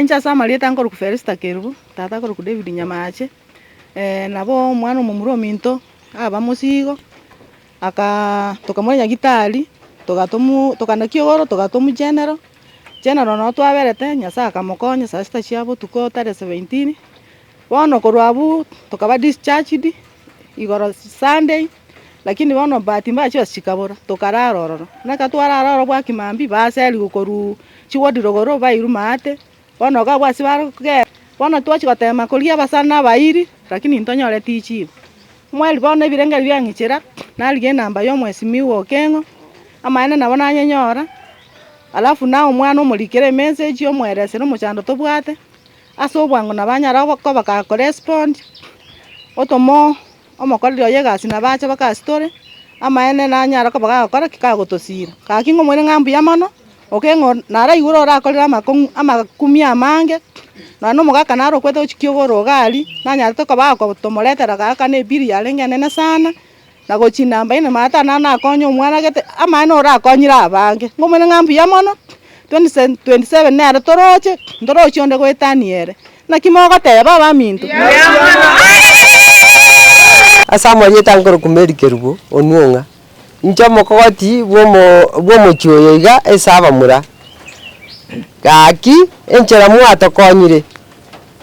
Inche ase amarieta nkorokwa Felista Kerubo, tata akorokwa David Nyamache, nabo omwana omomura ominto aba mosigo, akaa tokamoira nyagetari, togatomu tokanakia igoro togatomwa general, general noo twaberete, Nyasaye akamokonya saa sita chia botuko tarehe 17, bono korwa abwo tokaba discharged, igoro Sunday, lakini bono bahati mbaya chibesa chikabora, tokarara ororo. Buna ekero twarara ororo bwa kimambia, baseriwa korwa chiwodi rogoro bairwe maate, bono iga abwo ase barokogenda, bono twachia gotema koria abasani na abairi, lakini ntonyoreti chibu. Omweri bono ebirengererio biang'ichera, narigia enamba ya omwesimigwa Okeng'o, amaene nabo nanyenyora, alafu naye omwana omorikere emessage omoeresere omochando tobwate. Ase obwango nabo anyare koba gakorespond, otoma omokoreri oye egasi nabo ache baka ase tore, amaene nanyare koba gagokora ki? Kagotosira. Gaki ng'omoire ng'a mbuya mono, okeng'o naraigure orakorire amakong'u amakumia amange, nonya na omogaka naro okwete gochia kiogoro iga aria, nanyarete koba gakotomoretera gagakana ebill yarenge enene sana, na gochia namba ine maate naro nakonya omwana gete, amaene orakonyire abange. Ng'omoire ng'a mbuya mono, 2027 nere toroche, ntorochi onde goetania ere. Naki mogoteba abaminto? Ase amarieta nkorokwa Mary Kerubo Onwong'a, inche omokogoti bw'omo bw'omochie oyo iga ase abamura. Gaki, enchera mwatokonyire,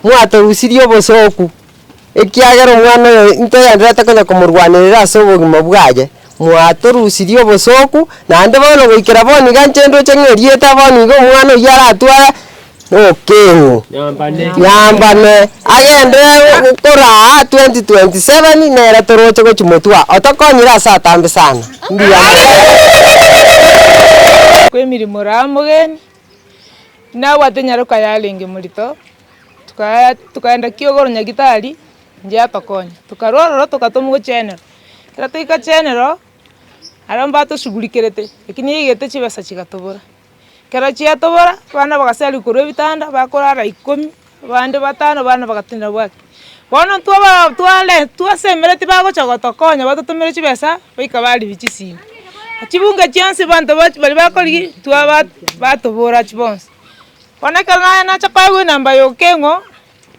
mwatorusirie obosooku. Ekiagera omwana oyo ntogendererete konya komorwanerera ase obogima bwaye, mwatorusirie obosooku, naende bono goikera bono iga inche ndoche ng'a erieta bono iga omwana oyio aratware nokeng'u. Nyambane, agende koraa 2027 nere toroche gochia motwe aa, otokonyire ase atambe sana, mbuya mono. Kwemirimo raa omogeni, nabwate enyaroka yarenge morito. Tukaenda kiogoro nyagitari, inche atokonya, tokarwa ororo togatomwa gochia general, ekero twaika general, aria mbatoshughulikerete, lakini eigete chibesa chigatobora. Ekero chiatobora, abana bagaserigwa korwa ebitanda, bakorara ikomi, abande batano, abana bagatenena bwaki. Bono twaba tware twasemeretie bagocha gotokonya batotomere chibesa, baika baribia chisimi. Chibunge chionsi abanto baria bakorigia, twaba batobora chibonsi. Bono ekero naye nacha koegwa enamba ya okeng'o,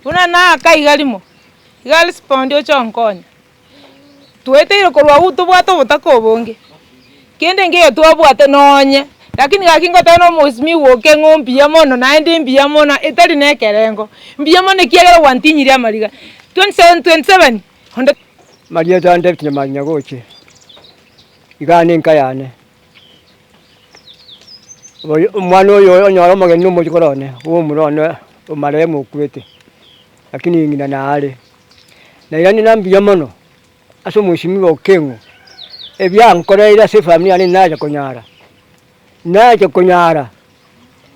buna naaka iga rimo, iga arespondi oche onkonye. Twaeteire korwa abwo tobwate obotaka obonge, kende nkeiyo twabwate nonye, lakini gaki ngoteba na omosimiwa okeng'o mbuya mono naende mbuya mono etari na ekerengo, mbuya mono ekiagera gwantinyirie amariga, 27 27 onde. Marieta ande Nyamari Nyagoche, igaa nenka yane. Oyo omwana oyo onyore omogeni na omochokoro one, bwa omomura one omarehemu okwete, lakini ng'ina nare. Nairani na mbuya mono ase omweshimiwa Okeng'o, ebiankoreire ase efamiri yane nacha konyara, nacha konyara,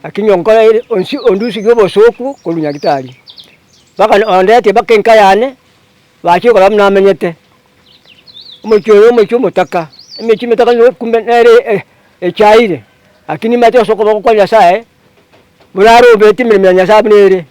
lakini onkoreire onsi ondusirie obosoku korwa nyagetari, mpaka ondetie mpaka enka yane, bachire korora buna amenyete. Omochie oyo omochie omotaka, emechie emetaka nigo kumbe nere echaire, lakini nimanyete ase okoboko kwa Nyasaye, buna arobeti emeremo ya Nyasaye buna ere.